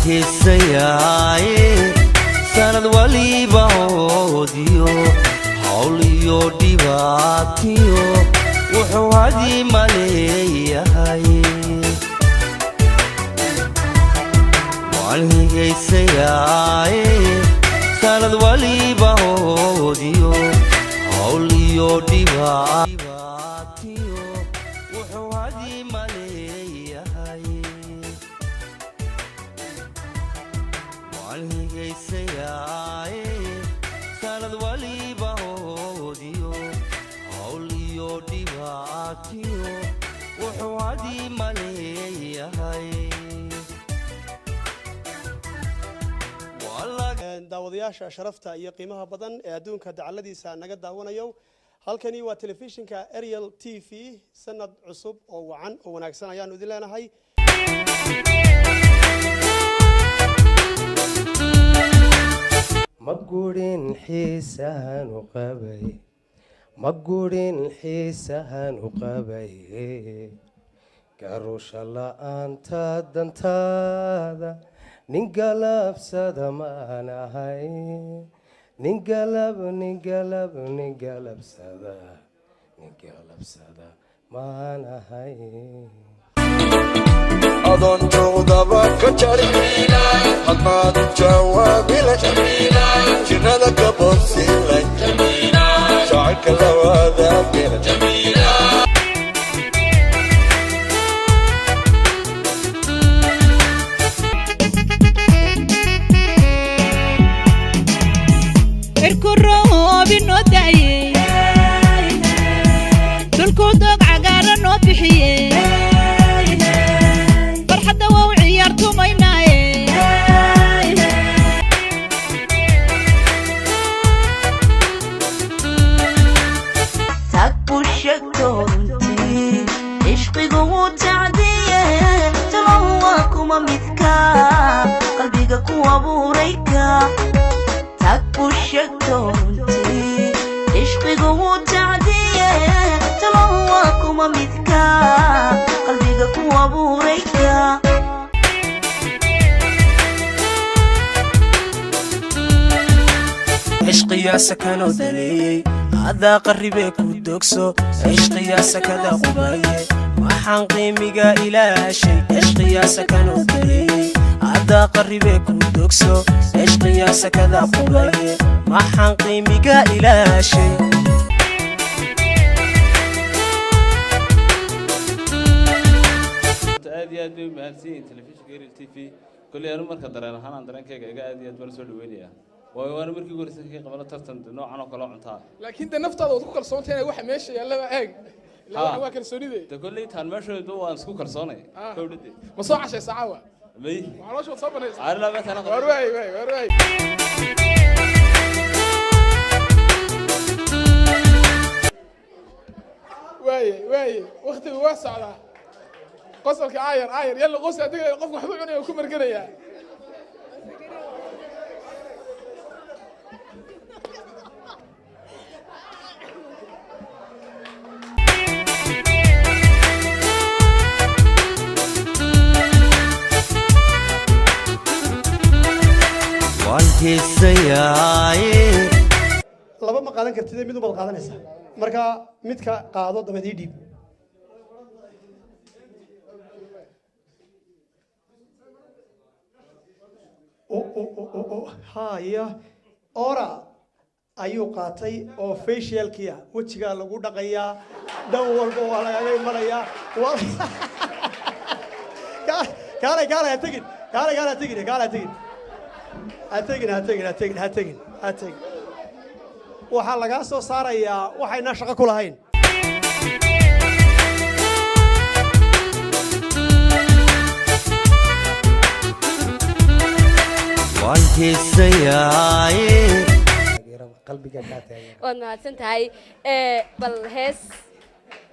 Heesayaaye, sanad waliba hoodiyo hawl iyo dhibaatiyo wuxuu hadi maleeyahay. Waan higaysayaaye, sanad waliba hoodiyo hawl iyo dhibaatiyo wuxuu hadi maleeyahay. Waan higaysayaaye, sanad waliba hoodiyo hawl iyo dhibaatiyo wuxuu hadi maleeyahay. Daawadayaasha sharafta iyo qiimaha badan ee adduunka dacaladiisa naga daawanayo, halkani waa telefishinka Ariel TV. Sanad cusub oo wacan oo wanaagsan ayaanu idin leenahay. Ma gurin xiisahan u qabay, ma gurin xiisahan u qabay, garusha la'aanta dantaada nin galabsada maan ahay, nin galab nin galab nin galabsada, nin galabsada maan ahay. Adoon joogdaba ka jarin hadmaad jawaabilay, jinnada ka bobsilay, jacaylka lawaada bila. Cirku roobi noo da'ye, dhulku doog cagaaran noo bixiye, farxadda waa u ciyaartumaynaaye. Tag buu sheegto runtii, cishqigu wuu tacdiye, talow waa kuma midka qalbiga ku abuurayka? Tag buu sheegto runtii, cishqigu wuu tacdiye, talow waa kuma midka qalbiga ku abuurayka? Cishqiyaa sakanoo daneeyey, adaa qarribee ku dogso, cishqiyaa sakada qubaye, waxaan qiimiga ilaashay. Cishqiyaa sakanoo daneeyey, adaa qarribee ku dogso, cishqiyaa sakada qubaye, waxaan qiimiga ilaashay. Aad iyo aad bay u mahadsan yihiin telefishinka Ariel TV. Kolley anu marka dareen ahaan aan dareenkayga iga aad iyo aad baan soo dhaweynayaa, waayo waana markii ugu horreysay ka qabano tartan noocan oo kale oo cuntaa. Laakiin de naftaada waad ku kalsoontahay inay waxa meesha yaallaba eeg ilaa waxa waa kalsoonide. De kolley taan meeshooda waan isku kalsoonay kowdhade. Ma soo cashaysa caawa? May. Waxaa nolosha waad soo banaysa. Caarila meeshaan. War waay waay war waay. Waaye waaye, waktigu waa socdaa. Qosolka aayar aayar, yalla qos adiga. Qofku waxba cunaya ku marganayaa. Waan heesayaaye. Laba ma qaadan kartid, mid ubaad qaadanaysaa. Marka midka qaado, dabeed ii dhiib. Haya, ora ayuu qaatay oo facialkiia wejigaa lagu dhaqayaa, dhan walba waa lagaga imanayaa. Kaalay kaalay, ha tegin, kaalay kaalay, ha tegin, kaalay, ha tegin, ha tegin, ha tegin, ha tegin, ha tegin, ha tegin. Waxaa lagaa soo saarayaa waxaynaa shaqo ku lahayn. Waan heesayaaye. Qalbiga kaa taageera. Waad mahadsan tahay. Bal hees,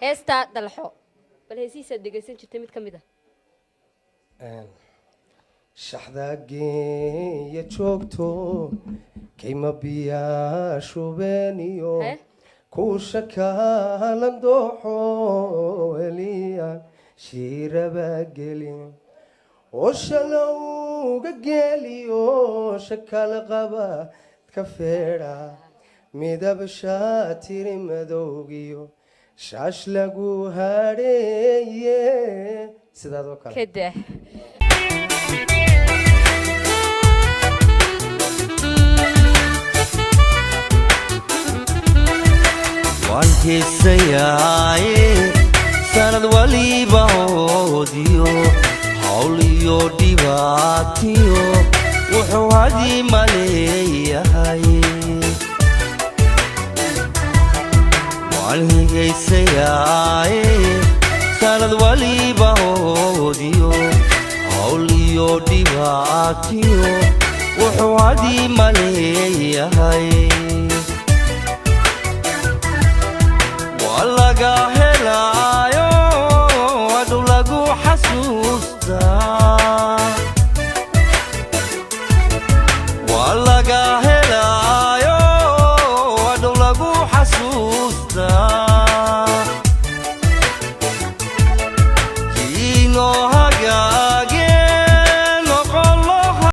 heesta Dalxo, bal heesihiisaad dhegaysan jirtay mid ka mid ah? Shaxdaageeya joogto kayma biyaa shubeeniyo Hee? Kuusha kaalan dooxo eliyan shiiraba gelin. Oo shalowga geeliyo shakal qaba ka feedha midab shaatiri madowgiyo shaash lagu hadheeye sidaadoo kale. Kada. Waan heesayaaye, sanad waliba hoodiyo hawl iyo dhibaatiyo wuxuu hadi maleeyahay. Waan higaysayaaye, sanad waliba hoodiyo hawl iyo dhibaatiyo wuxuu hadi maleeyahay. Waa laga helaayo, adhow lagu xasuustaa.